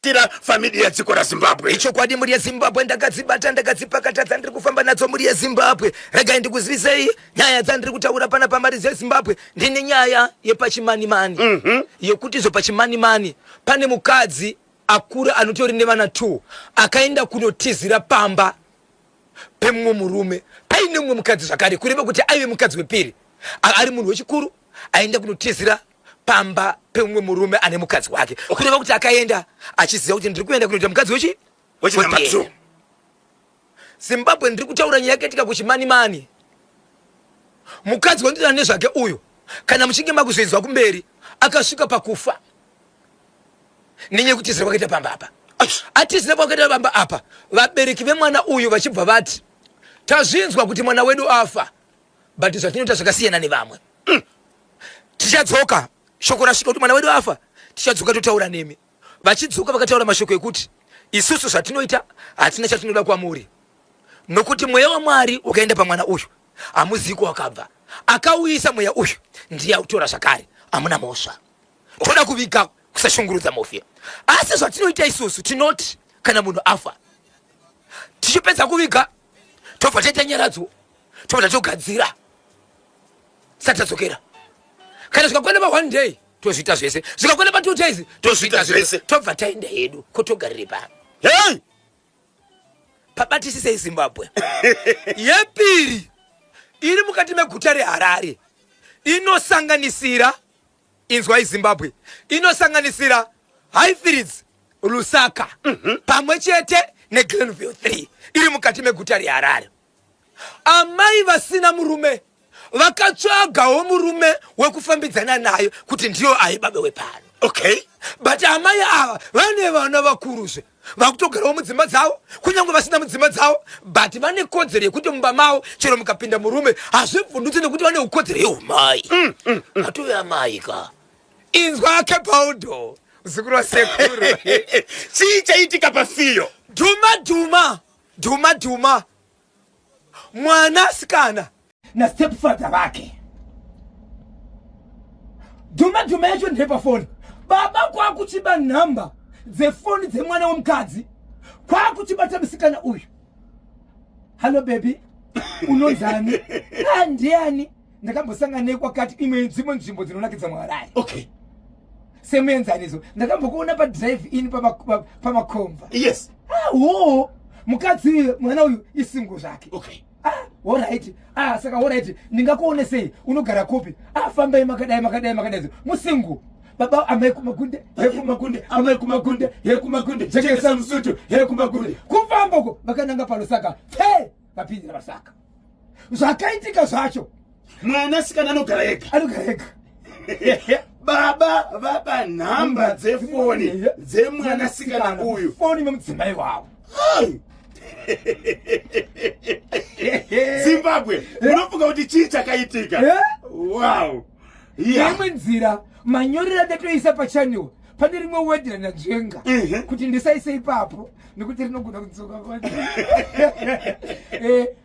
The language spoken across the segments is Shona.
Tira famili yedziko raZimbabwe. Ichokwadi mhuri yeZimbabwe, ndakadzibata ndakadzipakata dzandiri kufamba nadzo mhuri yeZimbabwe. Regai ndikuzivisei nyaya dzandiri kutaura pana pamari dzeZimbabwe. Ndine nyaya yepachimanimani yekuti zvo pachimanimani pane mukadzi akura anotori nevana 2 akaenda kunotizira pamba pemumwe murume paine mumwe mukadzi zvakare, kureva kuti aive mukadzi wepiri, ari munhu wechikuru aenda kunotizira pamba pemumwe murume ane mukadzi wake, kureva kuti akaenda achiziva kuti ndiri kuenda kunoita mukadzi wechi Wechinamba wepiri. 2. Zimbabwe, ndiri kutaura nyaya yakaitika kuChimanimani. Mukadzi wandinotaura nezvake uyu, kana muchinge makuzoinzwa kumberi, akasvika pakufa nenyaya yekutizira kwakaita pamba apa. Atizira kwakaita pamba apa, vabereki vemwana uyu vachibva vati, tazvinzwa kuti mwana wedu afa, but zvatinoita zvakasiyana nevamwe. Tichadzoka, shoko rasvika kuti mwana wedu afa, tichadzoka totaura nemi. Vachidzoka vakataura mashoko ekuti, isusu zvatinoita hatina chatinoda kwamuri, nokuti mweya waMwari wakaenda pamwana uyu, hamuzivi kwawakabva. Akauyisa mweya uyu ndiye autora zvakare, hamuna mhosva. Toda kuviga, kusashungurudza mufi. Asi zvatinoita isusu, tinoti kana munhu afa, tichipedza kuviga tobva taita nyaradzo, tobva tatogadzira sati tadzokera. Kana zvikakwana pa 1 day tozviita zvese, zvikakwana pa 2 days tozviita zvese, tobva taenda hedu kotogarire pano. Hey! Pabatisisei Zimbabwe. Yepiri iri mukati meguta reHarare inosanganisira, inzwai Zimbabwe, inosanganisira Highfields, Lusaka pamwe chete neGlenview 3 iri mukati meguta reHarare. Amai vasina murume vakatsvagawo murume wekufambidzana naye kuti ndiyo aibabe wepano. But amai ava vane vana vakuruzve vakutogarawo mudzimba dzavo, kunyange vasina mudzimba dzavo, but vane kodzero yekuti mumba mavo chero mukapinda murume hazvibvundutsi, nekuti vane ukodzero yeumai. Atove amai ka. Inzwa Kepaudo, muzukuru wasekuru. Chii chaitika pafiyo? Dhuma dhuma dhuma dhuma, mwana sikana na stepfather vake. Dhuma dhuma yacho ndepafoni. Baba kwakuchiba nhamba dzefoni dzemwana wemukadzi, kwakuchibata musikana uyu. Hello baby, unonzani? Ah, ndiani? Ndakambosangana nekwakati imwe dzimwe nzvimbo dzinonakidza muHarare. Semuenzaniso, ndakambokuona padrive in pamakomba. Ah, wo mukadzi, mwana uyu isingo zvake. Ah, alright. Ah, saka alright, ndingakuone sei? Unogara kupi? Ah, fambai makadai makadai makadai. Musingo. Baba amai kumagunde, he kumagunde, amai kumagunde, he kumagunde, jekesa musutu, he kumagunde. Kufamba uko vakananga paLusaka. Pfe, vapindira Lusaka. Zvakaitika zvacho, Mwanasikana anogara ega. Anogara ega. Baba vaba nhamba dzefoni dzemwanasikana uyu. Foni memudzimai wavo. Ai! Zimbabwe, munofunga kuti chii chakaitika? Wow. Neimwe nzira, manyorero andatoisa pachannel, pane rimwe word randanzvenga kuti ndisaise ipapo nekuti rinogona kudzoka kwati.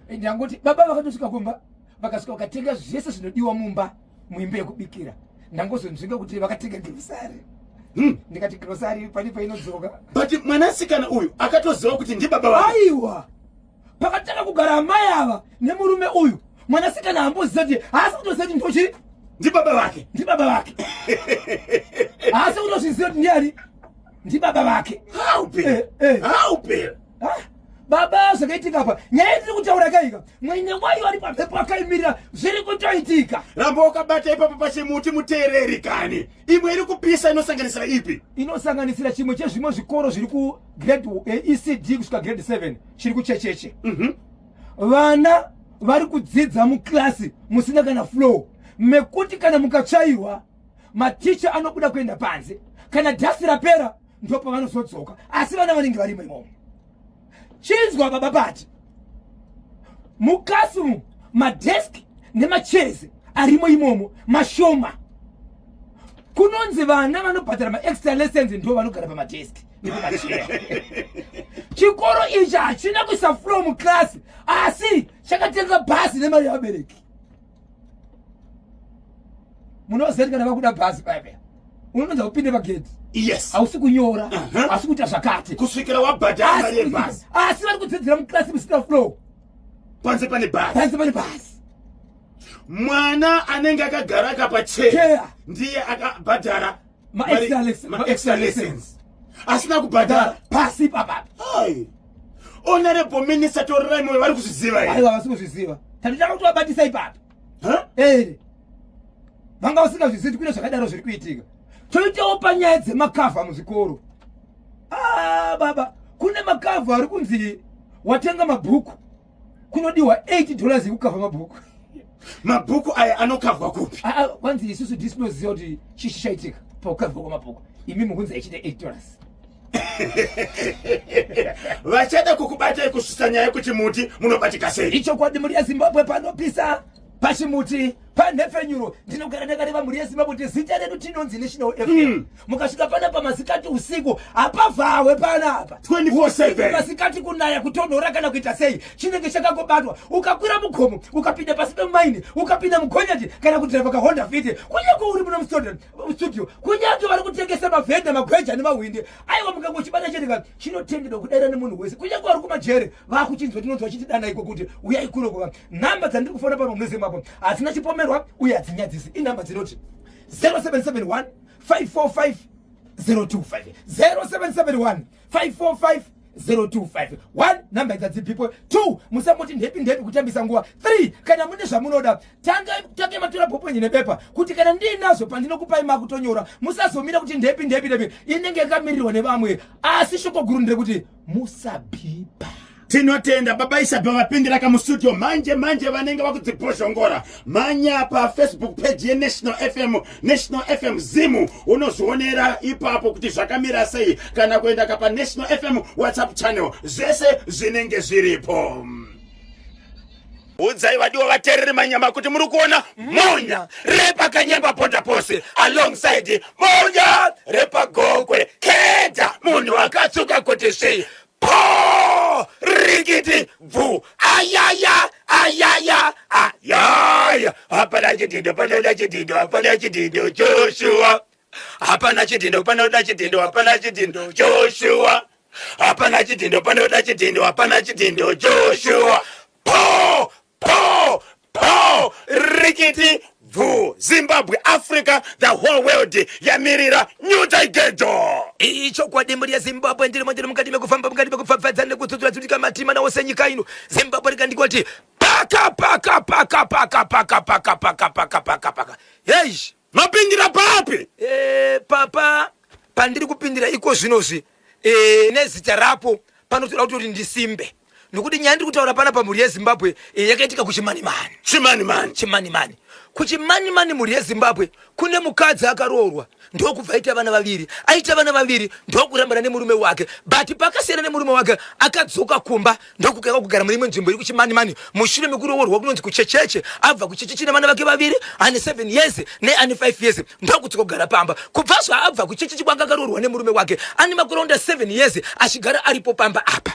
Ndangoti baba vakatosvika kumba, vakasvika vakatenga zvese zvinodiwa mumba, muimba yekubikira. Ndangozonzvenga kuti vakatenga grocery. Ndikati grocery pane painodzoka. But mwanasikana uyu akatoziva kuti ndibaba vake? Aiwa, pakatanga kugara amai ava nemurume uyu, mwanasikana hamboziva kuti, haasi kutoziva kuti ndochi ndibaba vake. Ndibaba vake. Haasi kutozviziva kuti ndiani, ndibaba vake. How, Bill? How, Bill? Ah, baba, zvakaitika apa, nyaya yetiri kutaura kaika, mwene wayo ari pamhepo akaimirira zviri kutoitika. Ramba wakabata ipapo pachimuti, muteereri kani. Imwe iri kupisa inosanganisira ipi? Inosanganisira chimwe chezvimwe zvikoro zviri kugrade ECD kusvika grade 7 chiri kuChecheche. Vana vari kudzidza muklasi musina kana floor, mekuti kana mukatsvaiwa maticha anobuda kuenda panze, kana dust rapera ndo pavanozodzoka, asi vana vanenge varimo imomo. Chinzwa baba, pati mukasi umu madeski nemachezi arimo imomo mashoma. Kunonzi vana vanobhadhara maextra lessons ndo vanogara pamadeski nepamacheya. Chikoro ichi hachina kuisa floor muklasi, asi chakatenga bhasi nemari yevabereki. Munoziva kuti kana vakuda bhasi paya paya unononza kupinde pagedhi. Yes. Hausi kunyora. Hausi kuita zvakati. Kusvikira wabhadhara mari yebhazi. Asi vari kudzidzira muklasi musina flow. Panze pane bhazi. Panze pane bhazi. Mwana anenge akagara akapacheya ndiye akabhadhara maextra lessons asina kubhadhara pasi papa. Honorable Minister Torerai Moyo vari kuzviziva here? Aiwa, vasi kuzviziva. Tatoda kutovabatisa ipapo. Eh. Vanga vasingazvizivi kuti kune zvakadaro zviri kuitika. Toitawo panyaya dzemakavha muzvikoro. Ah, baba, kune makavha ari kunzi watenga mabhuku kunodiwa 80 dollars yekukavha mabhuku. Mabhuku aya anokavhwa kupi? Ah, ah, kwanzi isusu ndisu tinoziva kuti chii chichaitika pakukavhwa kwamabhuku. Imi mukunzi aichita 8 dollars. Vachada kukubatai kusvitsa nyaya yekuchimuti munobatika sei? Ichokwadi, mhuri yeZimbabwe, panopisa pachimuti panhepfenyuro. Ndinogara ndakareva, mhuri yeZimbabwe, kuti zita redu tinonzi National FM. Mukasvika panapa masikati, usiku hapavhawe panapa. 24/7. Masikati, kunaya, kutonhora kana kuita sei, chinenge chakangobatwa. Ukakwira mugomo, ukapinda pasi pemumaini, ukapinda mugonyati kana kudhiraivha kaHonda Fit, kunyange uri muno mustudio, kunyange vari kutengesa mavhenda, magweja nemahwindi, aiwa, mukangochibata chete chinotenderwa kudaira nemunhu wese. Kunyange vari kumajere vakuchinzwa, tinonzwa chitidana iko kuti uyai kuno kuva. Nhamba dzandiri kufona pano muneZimbabwe hadzina chipomerwa uye hadzinyadzisi. Inhamba dzinoti 0771 545 025, 0771 545 025. 1, nhamba idzi hadzibhipwe. 2, musamboti ndepi ndepi kutambisa nguva. 3, kana mune zvamunoda, tange matora bhoponyi nebepa kuti kana ndiinazvo pandinokupai makutonyora. Musazomira kuti ndepi ndepi ndepi, inenge yakamirirwa nevamwe. Asi shoko guru nderekuti musabhipa. Tinotenda baba Isabel vapindira kamustudio manje manje. Vanenge vakudzibhozhongora, manya paFacebook page yeNational FM, National FM Zimu, unozvionera ipapo kuti zvakamira sei, kana kuenda kapa National FM WhatsApp channel, zvese zvinenge zviripo. Udzai vadiwa vateereri manyama kuti muri kuona Monya repaKanyemba Ponda Pose alongside Monya repaGokwe Keda, munhu akatsuka kuti svi po rikiti bvu. Ayaya, ayaya, ayaya! Hapana chidhindo panoda chidhindo, hapana chidhindo Joshua, hapana chidhindo panoda chidhindo, hapana chidhindo Joshua, hapana chidhindo panoda chidhindo, hapana chidhindo Joshua. Po po po rikiti bvu! Zimbabwe, Africa, the whole world yamirira New Gejo. Ichokwadi, mhuri yeZimbabwe, ndirimo, ndiri mukati mekufamba, mukati mekupfapfadza nekutsudzura tsutika matima nawose nyika ino Zimbabwe. Rikandikoti paka paka paka paka paka paka paka paka paka paka. Hei! Mapindira papi? Papa pandiri kupindira iko zvinozvi, nezita rapo panotoda kutoti ndisimbe, nokuti nyaya ndiri kutaura panapa, mhuri yeZimbabwe, yakaitika kuChimanimani. Chimanimani. Chimanimani. KuChimanimani, mhuri yeZimbabwe, kune mukadzi akaroorwa, ndokubva aita vana vaviri. Aita vana vaviri, ndokurambana nemurume wake, but pakasiyana nemurume wake akadzoka kumba, ndokukanga kugara mune imwe nzvimbo iri kuChimanimani mushure mekuroorwa kunonzi kuChecheche. Abva kuChecheche nevana vake vaviri, ane 7 years neane 5 years, ndokudzoka kugara pamba. Kubva zvaabva kuChecheche kwanga akaroorwa nemurume wake, ane makore onda 7 years achigara aripo pamba apa.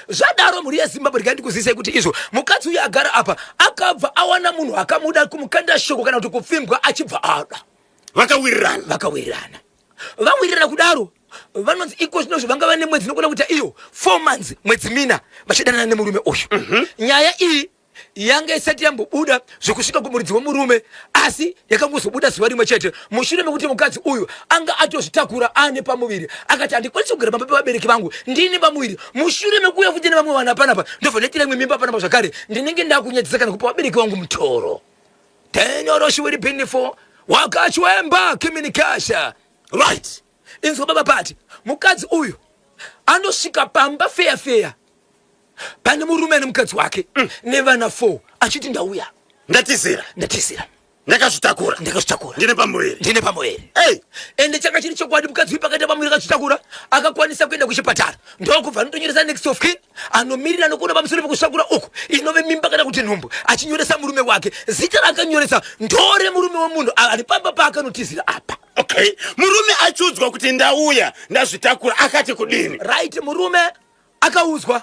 Zvadaro, mhuri yeZimbabwe, regai ndikuzisai kuti izvo mukadzi uyu agara apa akabva awana munhu akamuda, kumukanda shoko kana kuti kupfimbwa, achibva ada. Vakawirirana. Vakawirirana. Vawirirana kudaro, vanonzi iko zvinozvo vanga vane mwedzi inokona kuita iyo 4 months, mwedzi mina vachidanana nemurume uyu. Nyaya iyi yanga isati yambobuda zvekusvika kumuridzi wemurume, asi yakangozobuda zuva rimwe chete mushure mekuti mukadzi uyu anga atozvitakura, aane pamuviri. Akati, "Handikwanisi kugara pamba pevabereki vangu ndini pamuviri, mushure mekuuya futi nevamwe vana panapa, ndobva ndaitira imwe mimba panapa zvakare, ndinenge ndakunyadzisa kana kupa vabereki vangu mutoro." Tenyoro pinifo wakachwemba kiminikasha. Inzwa baba, pati mukadzi uyu anosvika pamba feya feya pane murume nemukadzi wake nevana 4, achiti, "Ndauya." Ndatizira. "Ndatizira." Ndakazvitakura. "Ndakazvitakura." "Ndine pamuviri." "Ndine pamuviri." Hey. Ende changa chiri chokwadi. Mukadzi uyu pakaita pamuviri, akazvitakura, akakwanisa kuenda kuchipatara, ndokubva anotonyoresa next of kin anomirira nokuona pamusoro pekuzvitakura uku, inove mimba kana kuti nhumbu, achinyoresa murume wake. Zita raakanyoresa ndore murume wemunhu ari pamba paakanotizira apa. Okay, murume achiudzwa kuti ndauya ndazvitakura, akati kudini? Right, murume akaudzwa,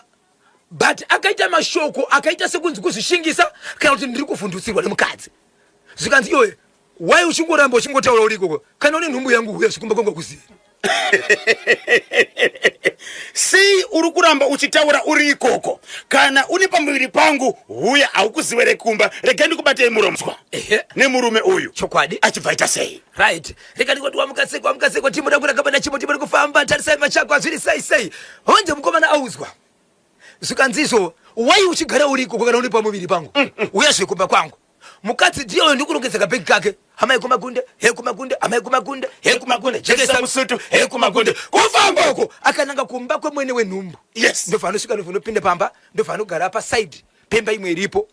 but akaita mashoko akaita sekunzi kuzvishingisa kana kuti ndiri kuvhundutsirwa nemukadzi. Zvikanzi, "Iwe Why uchingoramba uchingotaura uri ikoko? Kana une nhumbu yangu huya zvikumba kwangu hakuzivi. Sei uri kuramba uchitaura uri ikoko? Kana une pamuviri pangu huya, haukuzive rekumba. Regai ndikubatei muromo nemurume uyu. Chokwadi. Achibva aita sei? Right. Rega ndikoti wamuka sei, wamuka sei, timu rangu rakabata chimo, timu rikufamba, tarisai machako azviri sei sei. Honje mukomana audzwa. Zvikanzi izvo, why uchigara uri ikoko kana uri pamuviri pangu? Uya zvekumba kwangu. Mukadzi ndiye uyo ndikurongedza kabhegi kake. Amai kumakunde, he kumakunde, amai kumakunde, he kumakunde, jekesa musutu, he kumakunde. Kufamba uko akananga kumba kwemwene wenhumbu. Yes. Ndobva anosvika ndobva anopinda pamba, ndobva anogara paside pemba imwe iripo.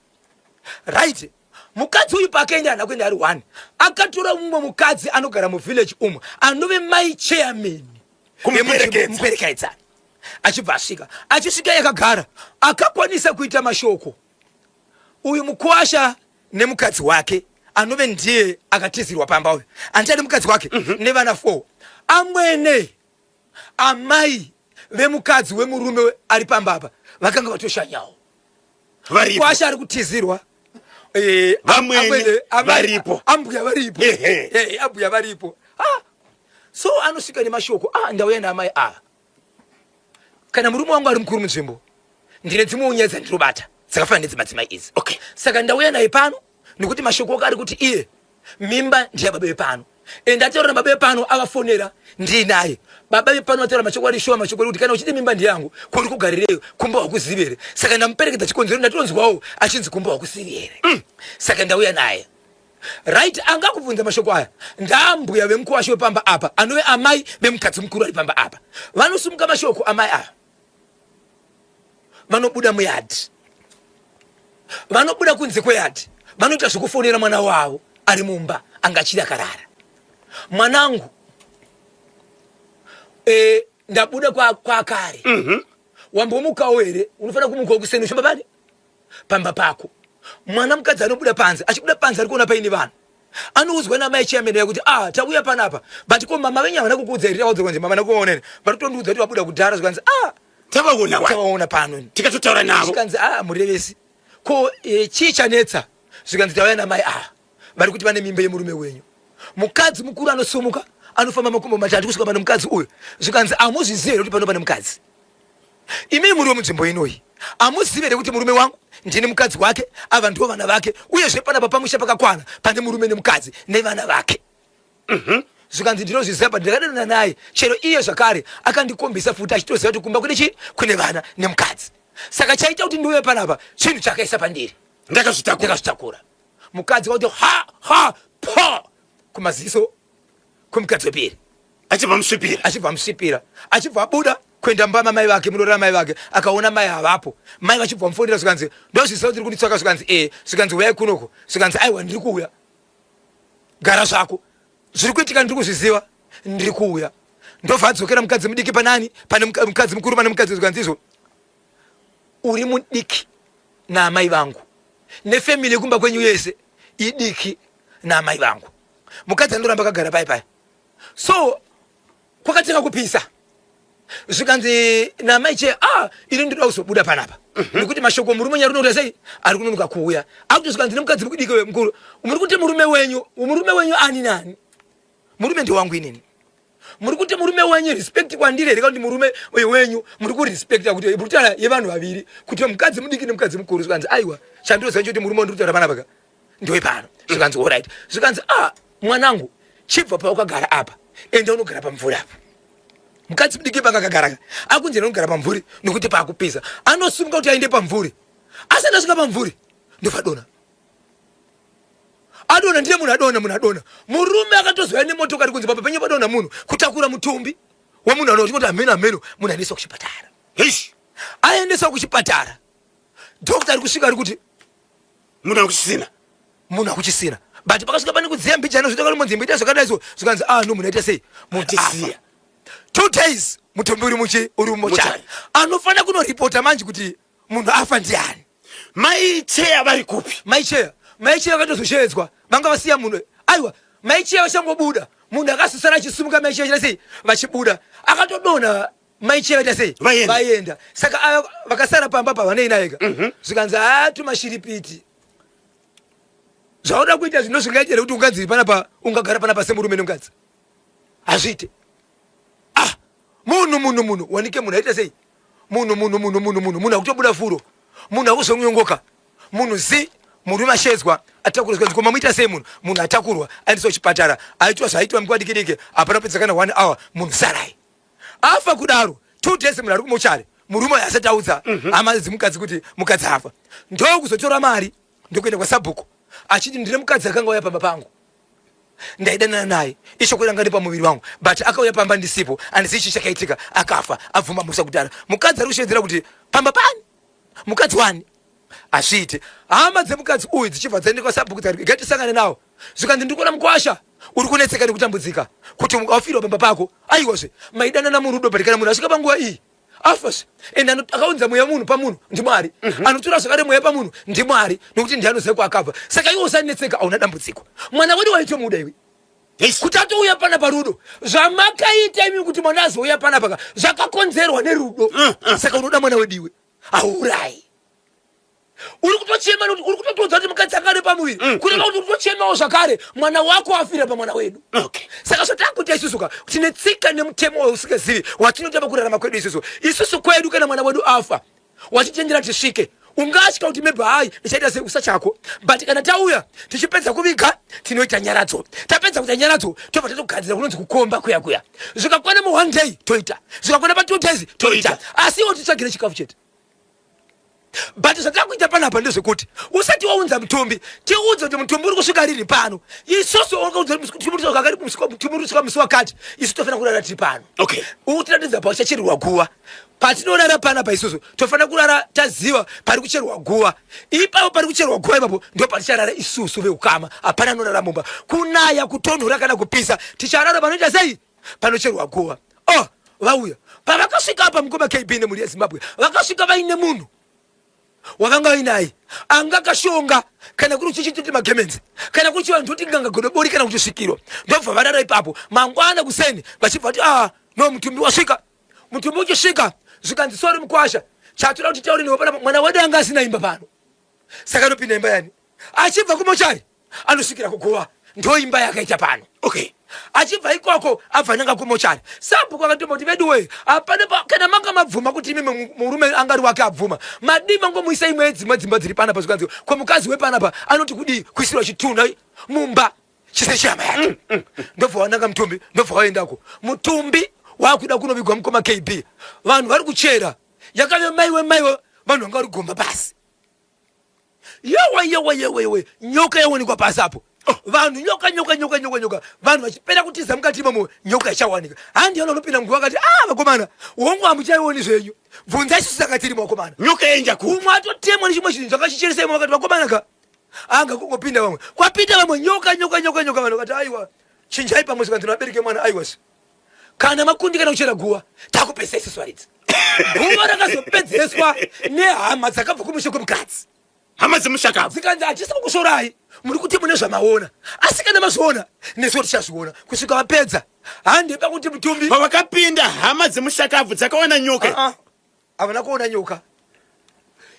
Right. Mukadzi uyu paakaenda haana kuenda ari one. Akatora mumwe mukadzi anogara muvillage umu anove mai chairman. Kumuperekedza. Kumuperekedza. Achibva asvika. Achisvika yakagara akakwanisa kuita mashoko. Uyu mukuwasha nemukadzi wake anove ndiye akatizirwa pamba uyu andichadi mukadzi wake mm -hmm. nevana 4 amwene amai vemukadzi wemurume ari pamba apa vakanga vatoshanyawo mukuwasha ari kutizirwa eh, vamwene varipo ambuya varipo eh, ambuya varipo ah. So anosvika nemashoko ah, ndauya naamai ava kana murume wangu ari mukuru munzvimbo ndine dzimwewo nyaya dzandinobata dzakafanana nedzemadzimai idzi. Okay. Saka ndauya naye pano nekuti mashoko ake ari kuti iye mimba ndeyababa vepano and ataura nababa vepano avafonera ndiinaye baba vepano vataura mashoko ari shuwa mashoko ekuti kana uchiti mimba ndeyangu kuri kugarireyo kumba wakuzivi here saka ndamuperekedza chikonzero ndatonzwawo achinzi kumba wakuzivi here mm. Saka ndauya naye. Right angakubvunza mashoko aya ndaambuya vemukuwasha wepamba apa anove amai vemukadzi mukuru ari pamba apa. Vanosumuka mashoko amai ava vanobuda muyadhi, vanobuda kunze kweyadhi, vanoita zvekufonera mwana wavo ari mumba anga achiri akarara. Mwanangu, e, ndabuda kwakare kwa mm -hmm. Wambomukawo here? Unofanira kumukawo kuseni uchifamba pani pamba pako. Mwana mukadzi anobuda panze, achibuda panze ari kuona paine vanhu. Anoudzwa namai chairman yakuti ah tauya panapa. But ko mama venyu havana kukuudza here? Taudzwa kunzi mama nakuona here? Vari kutondiudza kuti vabuda kudhara zvikanzi ah tavaona wa. Tavaona pano. Tikatotaura navo. Zvikanzi ah murevesi. Ko e, chii chanetsa? Zvikanzi tauya namai ah vari kuti vane mimba yemurume wenyu. Mukadzi mukuru anosumuka anofamba makumbo matatu kusvika pane mukadzi uyu. Zvikanzi amuzvizive here kuti pano pane mukadzi? Imi muri wemunzvimbo inoyi amuzive here kuti murume wangu ndini mukadzi wake, ava ndivo vana vake, uyezve panapa pamusha pakakwana pane murume nemukadzi nevana vake. Mm-hmm. Zvikanzi ndinozviziva but ndakadanana naye chero iye zvakare akandikombisa futi achitoziva kuti kumba kune chii kune vana nemukadzi. Saka chaita kuti ndiuye panapa chinhu chakaisa pandiri. Ndakazvitakura. Ndakazvitakura. Mukadzi wakuti ha ha pa kumaziso kwemukadzi wepiri achibva musvipira achibva musvipira achibva abuda kuenda mumba mamai vake munorara mai vake akaona mai havapo mai vachibva mufonera zvikanzi ndozviziva kuti uri kunditsvaka zvikanzi ee zvikanzi uyai kunoko zvikanzi aiwa ndiri kuuya gara zvako zviri kuitika ndiri kuzviziva ndiri kuuya ndobva adzokera mukadzi mudiki panani pane mukadzi mukuru pane mukadzi zvikanzi izvo uri mudiki naamai vangu nefamily yekumba kwenyu yese idiki naamai vangu mukadzi anoramba akagara pai pai so kwakatanga kupisa zvikanzi namai che ah ini ndinoda kuzobuda panapa mhm. nekuti mashoko murume nyari unoita sei ari kunonoka kuuya akuti zvikanzi nemukadzi mukudiki mukuru muri kuti murume wenyu murume wenyu ani nani murume ndewangu inini muri kuti murume wenyu respect kwandiri here kuti murume wenyu muri kurespecta kuti muri kutaura yevanhu vaviri kuti mukadzi mudiki nemukadzi mukuru zvikanzi aiwa chandinoziva nchekuti murume wandiri kutaura panapa ka ndowe pano zvikanzi orit zvikanzi ah mwanangu chibva paukagara apa enda unogara pamvuri apa mukadzi mudiki pakakagara akunzi enda unogara pamvuri nekuti paakupisa anosumuka kuti aende pamvuri asati asvika pamvuri ndofadona adona ndiye munhu adona munhu adona murume akatozouya nemotokari kunzi papa penye padona munhu kutakura mutumbi wemunhu anoti kuti hameno hameno munhu aendeswa kuchipatara aendeswa kuchipatara doctor ari kusvika ari kuti munhu akuchisina munhu akuchisina but pakasvika pane kudziya mbijana zvoita kari munzimbo ita zvakadai so zvikanzi ah no munhu aita sei munhu afa 2 days mutumbi uri muchi uri mumochari anofanira kunoripota manje kuti munhu afa ndiani mai cheya vari kupi mai cheya mai cheya vakatozoshevedzwa vanga vasiya munhu aiwa mai cheya vachangobuda munhu akasisara achisumuka mai cheya sei vachibuda akatodonha mai cheya vaita sei vaenda saka ava vakasara pamba pa vanei naye ka mhm. zvikanzi haa tumashiripiti. Zvauda kuita zvino zvingaite here kuti unganzi panapa ungagara panapa semurume nemukadzi? Hazviite. Ah, munhu munhu munhu wanike munhu aita sei? Munhu munhu munhu munhu munhu munhu akutobuda furo. Munhu akuzonyongoka. Munhu zi murume ashedzwa atakurwa zvikanzi ko mamuita sei munhu? Munhu atakurwa aendeswa kuchipatara aitwa zvaaitwa nguva diki diki hapana kupedza kana one hour munhu sarai. Afa kudaro 2 days munhu ari kumochari murume uyu asati audza hama dzemukadzi kuti mukadzi afa. Ndokuzotora mari ndokuenda kwasabhuku achiti ndine mukadzi akanga auya pamba pangu ndaidanana naye ishoko ranga riri pamuviri wangu but akauya pamba ndisipo handisi ichi chakaitika akafa abvuma mhosva kudhara mukadzi ari kushevedzera kuti pamba pani mukadzi wani hazviite hama dzemukadzi uyu dzichibva dzaenda kwasabhuku dzikati ngatisangane nawo zvikanzi ndiri kuona mukwasha uri kunetseka nekutambudzika kuti wafirwa pamba pako aiwazve maidanana murudo but kana munhu asvika panguva iyi afazve and akaunza mweya munhu pamunhu ndimwari mm -hmm. anotora zvakare mweya pamunhu ndimwari nokuti ndiye anoziva kwaakabva saka iwe usanetseka hauna dambudziko mwana wedu waitomuda iwe yes. kuti atouya pana parudo zvamakaita imi kuti mwana azouya pana paka zvakakonzerwa nerudo mm, mm. Saka unoda mwana wedu iwe hauurayi uri kutochema nekuti uri kutotoudza kuti mukadzi anga ane pamuviri mm, kureva kuti uri kutochemawo zvakare mwana wako afira pamwana wedu okay. Saka zvatakuita isusu ka tine tsika nemutemo wausingazivi watinoita pakurarama kwedu isusu isusu kwedu kana mwana wedu afa wachitendera tisvike ungatya kuti maybe hayi ndichaita sei usachako but kana tauya tichipedza kuviga tinoita nyaradzo tapedza kuita nyaradzo tobva tatogadzira kunonzi kukomba kuya kuya zvikakwana mu one day toita zvikakwana pa 2 days toita asi iwo titsvagire chikafu chete but zvatakuita panapa ndezvekuti usati waunza mutumbi tiudze kuti mutumbi uri kusvika rini pano isusu mutumbi uri kusvika musi wakati isu tofanira kurara tiri pano okay. Utiratidza pauchachererwa guva patinorara panapa isusu tofanira kurara taziva pari kucherwa guva ipapo pari kucherwa guva ipapo ndo paticharara isusu veukama hapana anorara mumba kunaya kutonhora kana kupisa ticharara panoita sei panocherwa guva oh vauya pavakasvika apa mukoma KB nemhuri yeZimbabwe vakasvika vaine munhu wakanga vainaye anga akashonga kana kuri chichitoti magemenzi kana kuri chivanhu toti nganga godobori kana kuti svikiro ndobva varara ipapo mangwana kuseni vachibva vati ah no mutumbi wasvika mutumbi uchisvika zvikanzi sori mukwasha chatoda kuti taure newe panapa mwana wedu anga asina imba pano saka anopinda imba yani achibva kumochari anosvikira kuguva ndoimba yakaita pano okay achibva ikoko abva nanga kumochari sabhuku akatomboti veduwe hapana kana manga mabvuma kuti imi murume angari wake abvuma madii mangomuisa imwe yedzimwe dzimba dziri panapa zvikanzi ko mukadzi wepanapa anoti kudii kuisirwa chitunha mumba chise chehama yake mm, mm, mm. Ndobva wananga mutumbi ndobva waendako mutumbi wakuda kunovigwa mukoma KB vanhu vari kuchera yakave maiwe maiwe vanhu vanga vari gomba pasi yewe yewe yewe yewe nyoka yawanikwa pasi apo oh, vanhu nyoka nyoka nyoka nyoka nyoka vanhu vachipera kutiza mukati imomo nyoka ichawanika handi yana unopinda muguva akati ah vakomana hongu hamuchaioni zvenyu bvunza isusu saka tiri vakomana nyoka yenja ku umwe atotemwa nechimwe chinhu zvakachicheresa imo vakati vakomana ka anga kungopinda vamwe kwapinda vamwe nyoka nyoka nyoka nyoka vanhu vakati aiwa chinjai pamwe zvikanzi vabereke mwana aiwa kana makundikana kuchera guva takupedzisa isusu varidzi guva rakazopedzeswa nehama dzakabva kumusha kwemukadzi hama dzemushakabvu dzikanzi hatisi kukusvorai muri kuti mune zvamaona asi kana mazviona nesuwo tichazviona kusvika vapedza handi pakuti mutumbi pavakapinda hama dzemushakabvu dzakawana nyoka ah, ah. Havana kuona nyoka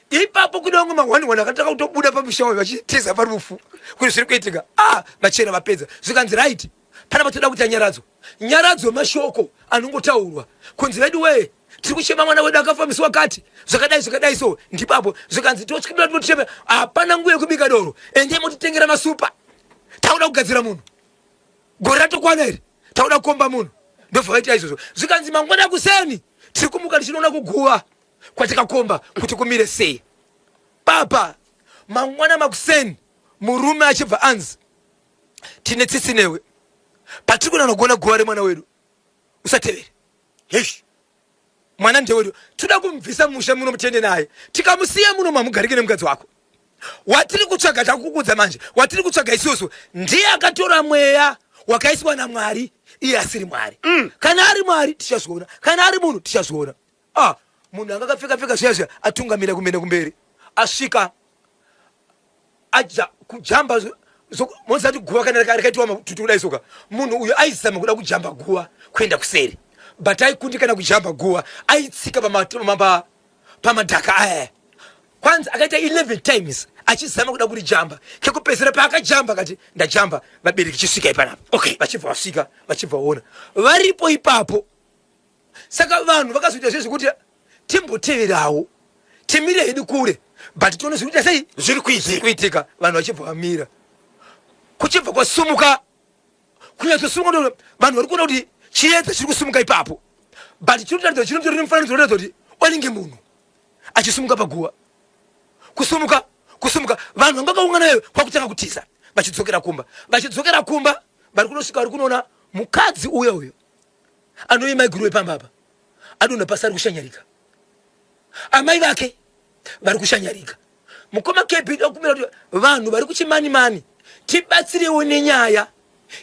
ipapo kune vamwe mahwani hwani akatanga kutobuda pamusha wayo vachitiza parufu kuti zviri kuitika ah vachena vapedza zvikanzi right pana patoda kuita nyaradzo nyaradzo mashoko anongotaurwa kunzi vedu wee tiri kuchema mwana wedu akafa musi wakati zvakadai zvakadai so ndipapo zvikanzi totyibira tochema hapana nguva yekubika doro endei motitengera masupa takuda kugadzira munhu gore ratokwana iri takuda kukomba munhu ndobva vaita izvozvo zvikanzi mangwana kuseni tiri kumuka tichinoona kuguva kwatikakomba kuti kumire sei papa mangwana makuseni murume achibva anzi tine tsitsi newe patiri kuda nogona guva remwana wedu usatevere Heish. Mwana ndewedu toda kumubvisa musha muno mutende naye tikamusiya muno mamugarike nemukadzi wako watiri kutsvaga takukudza manje watiri kutsvaga isusu ndiye akatora mweya wakaiswa namwari iye asiri mwari mm. Kana ari mwari tichazviona kana ari munhu tichazviona ah, munhu anga akapfeka pfeka zviya zviya atungamira kumene kumberi asvika aja kujamba mozati guva kana rakaitwa matutu kudai soka munhu uyu aizama kuda kujamba guva kuenda kuseri but aikundikana kujamba guva aitsika pamadhaka aya. Kwanzi akaita 11 times achizama kuda kurijamba. Kekupedzisira paakajamba akati ndajamba, vabereki chisvikai panapa. Vachibva vasvika, vachibva vaona varipo ipapo. Saka vanhu vakazoita zve zvekuti timboteverawo, timire hedu kure, but tione zviri kuita sei, zviri kuitika. Kuitika. Vanhu vachibva vamira, kuchibva kwasumuka, kunyatsosumuka ndo vanhu vari kuona kuti chiedza chiri kusumuka ipapo, but chinotaridza, chinotori nemufananidzo unoratidza kuti wanenge munhu achisumuka paguva, kusumuka, kusumuka. Vanhu vanga vakaungana kwakutanga kutiza vachidzokera kumba, vachidzokera kumba, vari kunosvika vari kunoona mukadzi uya uyo anove maiguru wepamba apa adonha pasi, ari kushanyarika, amai vake vari kushanyarika. Mukoma KB, ndakumbira kuti vanhu vari kuChimanimani tibatsirewo nenyaya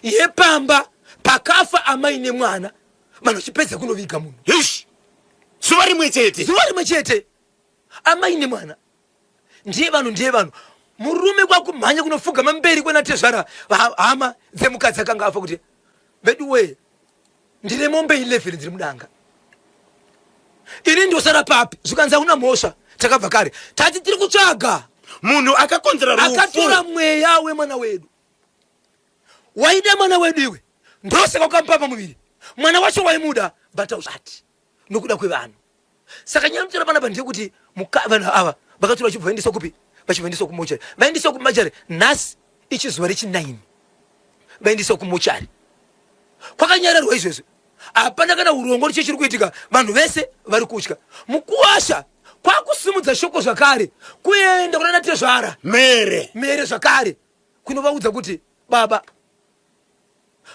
yepamba pakafa amai nemwana, vanhu vachipedza kunoviga munhu. Ish! Zuva rimwe chete. Zuva rimwe chete, amai nemwana. Ndiye vanhu, ndiye vanhu. Murume kwakumhanya kunofugama mberi kwenatezvara, hama dzemukadzi akanga afa, kuti vedu wee, ndine mombe 11 dziri mudanga, ini ndosara papi? Zvikanzi hauna mhosva, takabva kare tati tiri kutsvaga munhu akakonzera rufu, akatora mweya wemwana wedu. Waida mwana wedu iwe, ndosaka ukamupa pamuviri. Mwana wacho waimuda, but ausati nokuda kwevanhu. Saka nyaya mutora panapa ndeyekuti vanhu ava vakatora, vachibva vaendeswa kupi? Vachibva vaendeswa kumochari. Vaendeswa kumochari nhasi ichi zuva rechi9 vaendeswa kumochari, kwakanyararwa izvezvi, hapana kana urongwa kuti chii chiri kuitika. Vanhu vese vari kutya. Mukuwasha kwakusimudza shoko zvakare kuenda kuna natezvara Mere. Mere zvakare, kunovaudza kuti baba,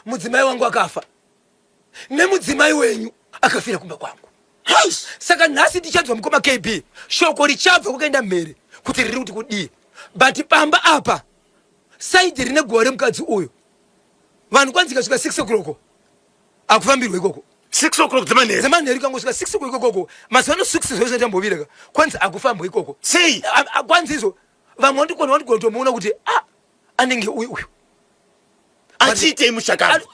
mudzimai wangu akafa nemudzimai wenyu akafira kumba kwangu. Saka nhasi tichanzwa, mukoma KB, shoko richabva kwakaenda mhere kuti riri kuti kudii. But pamba apa, side rine guva remukadzi uyu, vanhu kwanzi ikasvika 6 o'clock akufambirwa ikoko. 6 o'clock dzemanheru? Dzemanheru. Ikangosvika 6 o'clock ikoko, mazuva ano 6 zvose tambovira, kwanzi akufambwa ikoko. Sei? Kwanzi izvo vamwe vandigona kutomuona kuti a anenge uyu uyu. Achiitei mushakabvu?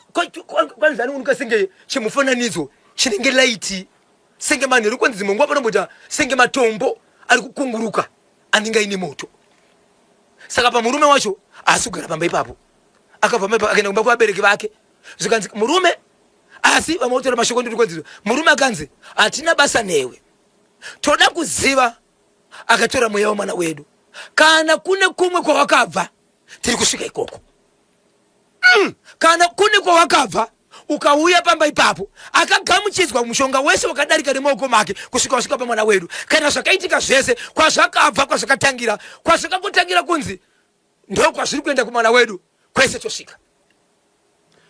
Kwanzi anooneka senge chimufananidzo chinenge light, senge manheru. Kwanzi dzimwe nguva panomboita senge matombo ari kukunguruka anenge aine moto. Saka pamurume wacho haasi kugara pamba ipapo, akabva pamba ipapo akaenda kumba kwevabereki vake. Zvikanzi murume, asi vamwe votaura mashoko ndiri kwanzi murume akanzi hatina basa newe, toda kuziva akatora mweya wemwana wedu. Kana kune kumwe kwawakabva, tiri kusvika ikoko. Kana kune kwawakabva ukauya pamba ipapo, akagamuchidzwa mushonga wese wakadarika nemaoko make kusvika wasvika pamwana wedu, kana zvakaitika zvese, kwazvakabva, kwazvakatangira, kwazvakangotangira, kunzi ndo kwazviri kuenda kumwana wedu kwese, tosvika.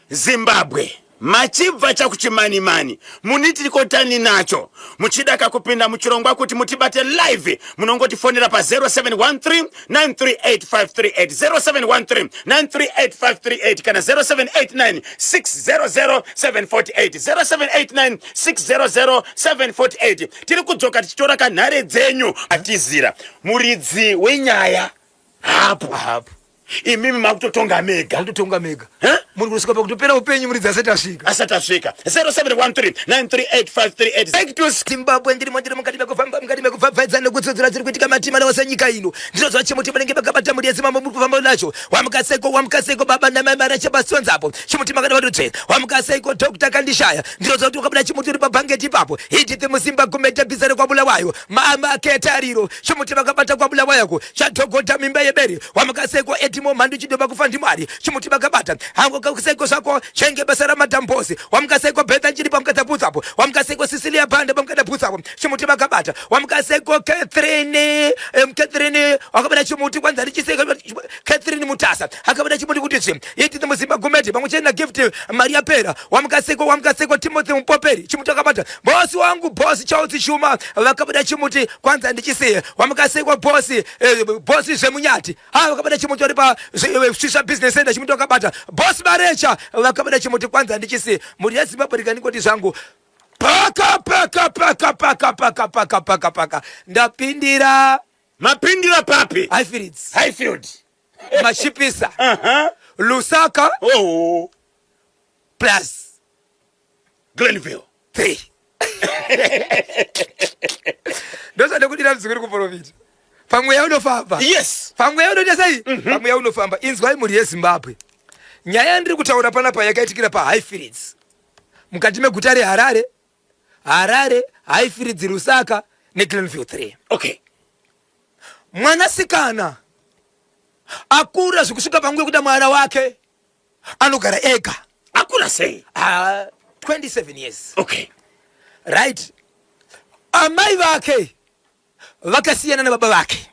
Zimbabwe, machibva chakuChimanimani, muniti kotani nacho, muchida kakupinda muchirongwa kuti mutibate live, munongotifonera pa 0713 938538, 0713 938538 kana 0789 600 748, 0789 600 748. Tiri kudzoka tichitora kanhare dzenyu. Atizira muridzi wenyaya hapo. Hapo. Imimi makutotonga mega. Akutotonga mega. Eh? Muri kusvika pakutopera upenyu muridzi asati asvika. Asati asvika. 0713 938538. Back to Zimbabwe, ndirimo, ndiri mukati mekufamba, mukati mekupfapfaidza nekutsudzura dziri kuitika matima newose nyika ino. Ndinozwa chimuti munenge makabata muri yedzimambo, muri kufamba nacho. Wamukaseko, wamukaseko baba namai marache pasonzapo. Chimuti makada vatotsve. Wamukaseko Dr. Kandishaya. Ndinozwa kuti wakabuda chimuti uri pabhangeti ipapo. Edith Musimba Gumete bhiza rekwaBulawayo. Mama Ketariro. Chimuti vakabata kwaBulawayoko. Chadhogodha mimba yebere. Wamukaseko Edimo Mhandu Chidoba kufa ndimwari. Chimuti vakabata. Hango kakuseko zvako chenge basa ramadambosi. Wamukaseko Betha chiri pamukadaputsapo. Wamukaseko Cecilia Banda pamukadaputsapo. Chimuti vakabata. Wamukaseko Catherine, Catherine wakabata chimuti kwanza richiseka. Catherine Mutasa akabata chimuti kuti tsve. Edith Musimba Gumete pamwe chete na Gift Maria Pera. Wamukaseko, wamukaseko Timothy Mupoperi chimuti akabata. Bosi wangu bosi Charles Shuma vakabata chimuti kwanza ndichisiye. Wamukaseko bosi, bosi Zvemunyati ha vakabata chimuti vari pa Svisha Business Center, chimuti vakabata. Bosi Marecha vakabata chimuti kwanza ndichisiye. Mhuri yeZimbabwe, rikandingoti zvangu paka paka paka paka paka paka paka paka, ndapindira. Mapindira papi? Highfields. Highfield. Machipisa. Lusaka. Oh. Plus Glenville. 3 ndosandokudira muzukuru kuprofita. Pamweya unofamba. Yes. Pamweya unoita sei? Pamweya unofamba. Inzwai mhuri yeZimbabwe. Nyaya yandiri kutaura panapa yakaitikira paHighfields. Mukati meguta reHarare, Harare, Highfields, Lusaka neGlenview 3. Okay. Mwanasikana akura zvekusvika panguva yekuda mwana wake anogara ega. Akura sei? Ah, 27 years. Okay. Right. Amai vake vakasiyana nababa vake.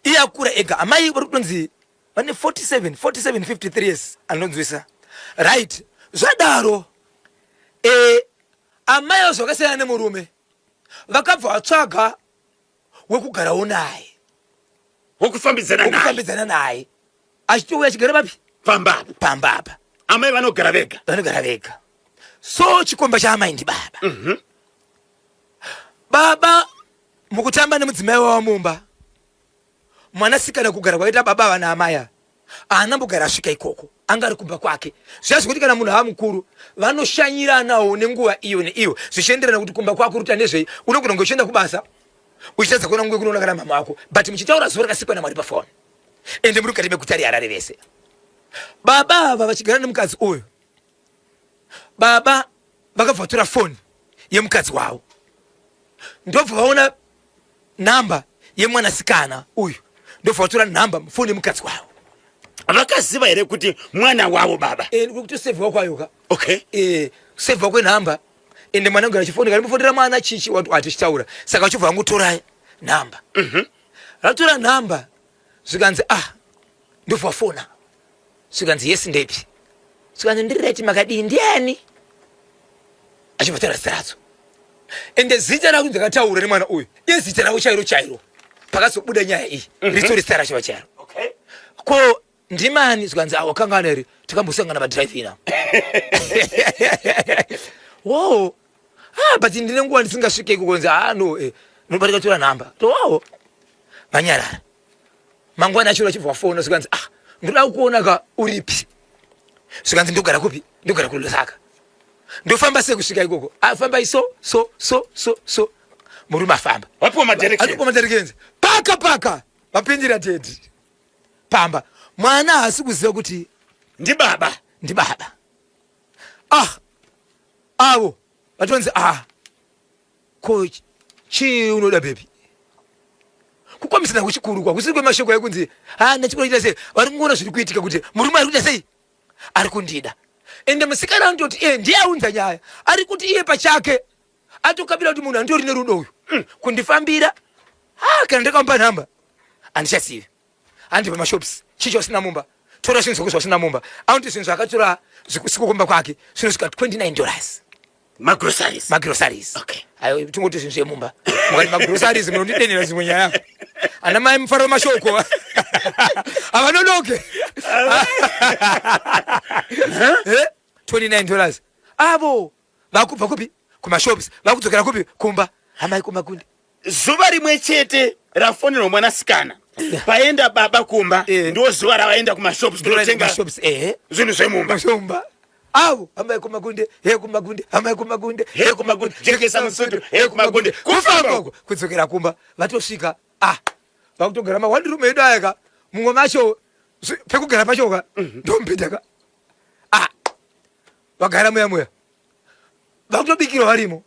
Iye akura ega. Amai vari kutonzi vane 47, 47, 53 years anonzwisa. Right. Zvadaro amai avo zvakasiyana nemurume vakabva vatsvaga wekugarawo naye. Wekufambidzana naye. Wekufambidzana naye. Achitouya achigara papi? Pamba apa. Pamba apa. Amai vanogara vega. Vanogara vega. So chikomba chaamai ndibaba. Baba mukutamba nemudzimai wavo mumba, mwanasikana kugara kwaita baba vana amai ava haana mbogara asvika ikoko, anga ari kumba kwake. Zviya zvekuti kana munhu ava mukuru vanoshanyiranawo nenguva iyo neiyo zvichienderana kuti kumba kwako ruta nezvei. Unogona kunge uchienda kubasa uchitadza kuona nguva yekunoona kana mama wako, but muchitaura zuva rakasikwa naMwari pafoni, ende muri mukati meguta reHarare vese. Baba ava vachigara nemukadzi uyu, baba vakabva vatora foni yemukadzi wavo ndobva vaona namba yemwanasikana uyu, ndobva vatora nhamba foni yemukadzi wavo. Vakaziva here kuti mwana wavo baba? Kutosevhiwa kwayo ka. Okay. Kusevhiwa kwenhamba, ende mwana kugara chifoni kana mufonera mwana chichi watu atichitaura, saka vachibva vangotora nhamba. Vatora nhamba zvikanzi ah, ndobva vafona zvikanzi yes ndepi, zvikanzi ndiri right makadii, ndiani? Achibva taura zita radzo, ende zita rako ndakataura nemwana uyu izita rako chairo chairo. Pakazobuda nyaya iyi ritori zita racho chairo. Okay. Ko ndimani? Zvikanzi ah, wakangana here takambosangana padrive ina. Wow. Ah, but ndine nguva ndisingasvike ikoko. Nzi ah no, nobatika tora nhamba. To wow. Vanyarara. Mangwana acho achibva wafona zvikanzi ah, ndoda kukuona ka, uripi? Zvikanzi ndogara kupi? Ndogara kuLusaka. Ndofamba sei kusvika ikoko? Afamba so so so so so. Murume afamba. Wapiwa madirections. Apiwa madirections. Paka paka. Vapindira daddy. Pamba. Mwana haasi kuziva kuti ndibaba. Ndibaba. Ah. Avo vatonzi ah. Ko chii unoda baby? Kukwamisana kuchikuru kwa kusiri kwemashoko ekunzi ah ndachikuru kuita sei? Vari kungoona zviri kuitika kuti murume ari kuita sei? Ari kundida. Ende musikana anototi ndiye aunza nyaya. Ari kuti iye pachake atokabira kuti munhu anditori nerudo uyu. Kundifambira. Ah, kana ndakamupa nhamba handichazivi. Handi pamashops chicho asina mumba. Tora zvinhu zvako zvasina mumba. Anoti zvinhu zvakatora zvikusiku kumba kwake zvinosvika $29. Magroceries. Magroceries. Okay. Ayo tingoti zvinhu zvemumba. Mukati magroceries munondidenera zvimwe nyaya. Ana mai mufaro mashoko. Havanonoke. $29. Avo vakubva kupi? Kumashops. Vakudzokera kupi? Kumba. Amai kumakundi. Zuva rimwe chete rafonerwa mwanasikana paenda baba kumba, ndo zuva ravaenda kumashops kunotenga Kumashops, zvinhu zvemumba. Zvemumba. Avo amai kumakunde, he kumakunde, amai kumakunde, he kumakunde, jekesa musutu, he kumakunde. Kufamba uko kudzokera kumba vatosvika ah vakutogara ma one room edu aya ka, mumwe macho pekugara pacho ka ndomupinda ka. Ah, vagara muya muya vakutobikirwa varimo.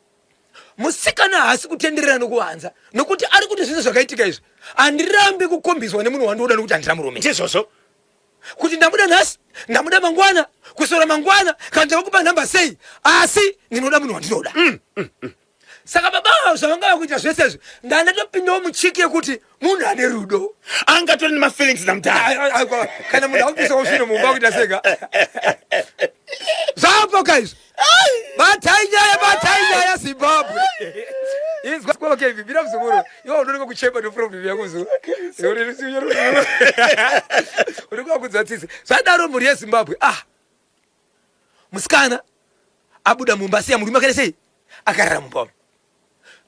Musikana haasi kutenderera nokuvanza nokuti ari kuti zvese zvakaitika izvi handirambi kukombiswa nemunhu wandinoda nokuti handina murume. Ndizvozvo. Kuti ndamuda nhasi, ndamuda mangwana, kusora mangwana, kana ndavakupa nhamba sei, asi ndinoda munhu wandinoda. Saka baba ava zvavanga vakuita zvese izvi, ndandatopindawo muchiki yekuti munhu ane rudo. Angatori nemafeelings namudhara. Kana munhu akupisawo zvinhu mumba kuita sega. Zvapo ka izvi. Batai nyaya, batai nyaya Zimbabwe. Inzwa kwa okay, bira mzukuru. Iwe unoneka kuchema no problem yako mzukuru. Uri kwakudza tsitsi. Zvadaro mhuri yeZimbabwe. Ah. Musikana abuda mumba asiya murume akaita sei? Akarara mumba umu.